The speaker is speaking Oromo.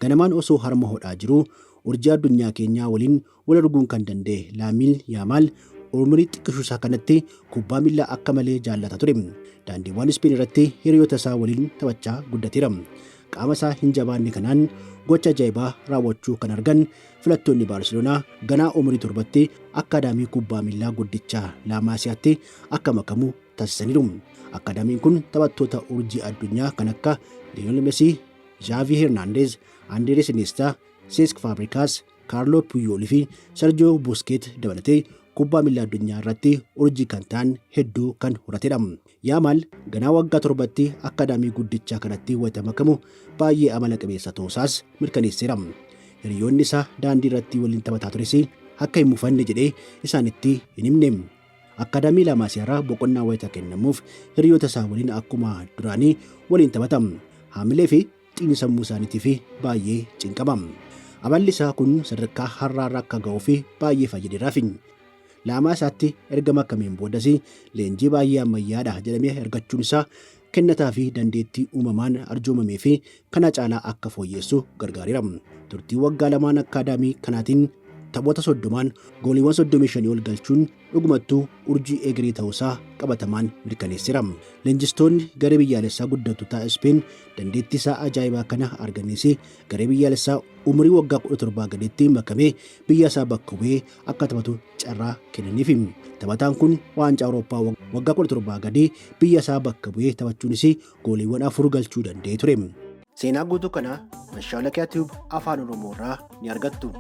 Ganamaan osoo harma hodhaa jiruu urjii addunyaa keenyaa waliin wal arguun kan danda'e Laamiin Yaamaal umurii xiqqishuu isaa kanatti kubbaa miillaa akka malee jaallata ture. Daandiiwwan Ispeen irratti hiriyoota isaa waliin taphachaa guddateera. Qaama isaa hin jabaanne kanaan gocha ajaa'ibaa raawwachuu kan argan filattoonni Baarseloonaa ganaa umurii 7tti akkaadaamii kubbaa miillaa guddicha Laamaasiyaatti akka makamu taasisaniiru. Akkaadaamiin kun taphattoota urjii addunyaa kan akka Lionel Mesii, Xavi Hernandez, Andires Iniesta, Cesc Fabregas, Kaarloo Puyool fi Sergio Busquets dabalatee kubbaa miillaa addunyaa irratti urjii kan ta'an hedduu kan horatedha. Yaamaal ganaa waggaa 7tti akkaadaamii guddichaa kanatti wayita makamu baay'ee amala qabeessa ta'uusaas mirkaneesseera. Hiriyoonni isaa daandii irratti waliin taphataa tures akka hin mufanne jedhee isaanitti hin himne. Akkaadaamii Laamaasiyaarraa boqonnaa wayita kennamuuf hiriyoota isaa waliin akkuma duraanii waliin taphata. Haamilee fi xiinsammuu isaaniitiif baay'ee cinqama. Amalli isaa kun sadarkaa har'aarra akka ga'uuf baay'ee fayyadeeraaf. Laamaa isaatti erga makameen boodas leenjii baay'ee ammayyaadha jedhamee argachuun isaa kennataa fi dandeettii uumamaan arjoomamee fi kana caalaa akka fooyyeessu gargaareera. Turtii waggaa lamaan akkaadaamii kanaatiin taphoota 30n gooliiwwan 35 ol galchuun dhugumattuu urjii egeree ta'uusaa qabatamaan mirkaneesseera. Leenjistoonni garee biyyaalessaa guddattotaa Ispeen dandeettii isaa ajaa'ibaa kana arganiis garee biyyaalessaa umurii waggaa 17 gaditti makamee biyya isaa bakka bu'ee akka taphatu carraa kennaniif. Taphataan kun waancaa Awurooppaa waggaa 17 gadii biyya isaa bakka bu'ee taphachuunis gooliiwwan 4 galchuu danda'ee ture. Seenaa guutuu kanaa Mashaalakiyaa Tube Afaan Oromoo irraa ni argattu.